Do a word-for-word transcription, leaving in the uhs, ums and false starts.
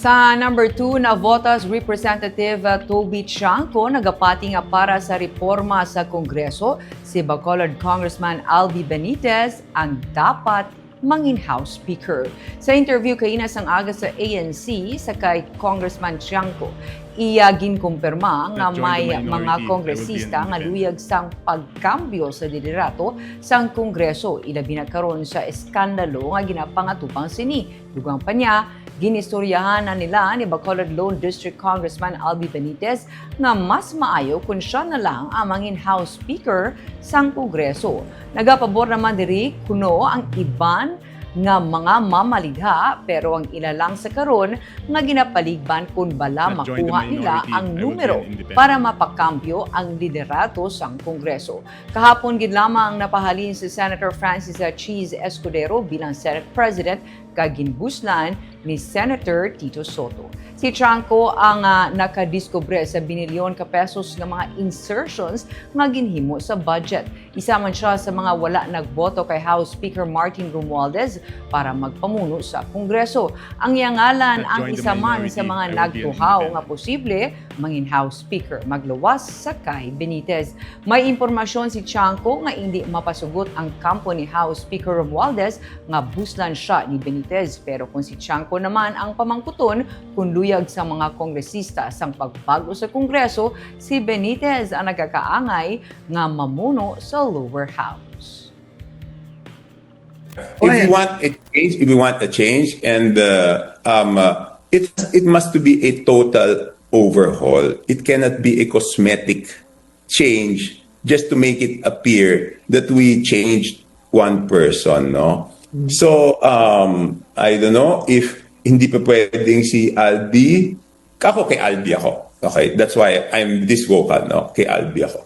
Sa number two, navotas Representative, uh, Toby Tiangco nagapati nga para sa reforma sa Kongreso, si Bacolod Congressman Albi Benitez ang dapat mangin House Speaker. Sa interview kaina sang aga sa A N C sa kay Congressman Tiangco, iya ginkumpirma nga may mga kongresista nga luyag sang pagkambyo sa liderato sang Kongreso, ilabi na karon sa eskandalo nga ginapangatubang sini. Dugang pa niya, ginistoryahan na nila ni Bacolod Lone District Congressman Albi Benitez nga mas maayo kon siya na lang ang mangin House Speaker sang Kongreso. Nagapabor naman diri kuno ang iban nga mga mamaligha, pero ang ila lang sa karon nga ginapaligban kon bala makuha nila ang numero para mapakambyo ang liderato sang Kongreso. Kahapon gid lamang napahalin si Senator Francis Cheese Escudero bilang Senate President kag ginbuslan ni Senator Tito Soto. Si Tiangco ang, ah, nakadiskubre sa binilyon ka pesos nga mga insertions nga ginhimo sa budget. Isa man siya sa mga wala nagboto kay House Speaker Martin Romualdez para magpamuno sa Kongreso. Ang iya ngalan ang isa man sa mga nagtuhaw nga posible mangin House Speaker magluwas sa kay Benitez. May impormasyon si Tiangco nga indi mapasugot ang kampo ni House Speaker Romualdez nga buslan siya ni Benitez. Pero kung si Tiangco naman ang pamangkuton kung luyag sa mga kongresista sang pagbag-o sa Kongreso, si Benitez ang nagakaangay nga mamuno sa lower house. If we want a change, if we want a change, and uh, um, uh, it it must to be a total overhaul. It cannot be a cosmetic change just to make it appear that we changed one person, no? So, um, I don't know if hindi pa pwedeng si Albi. Ako, kay Albi ako. Okay, that's why I'm this vocal, no? Kay Albi ako.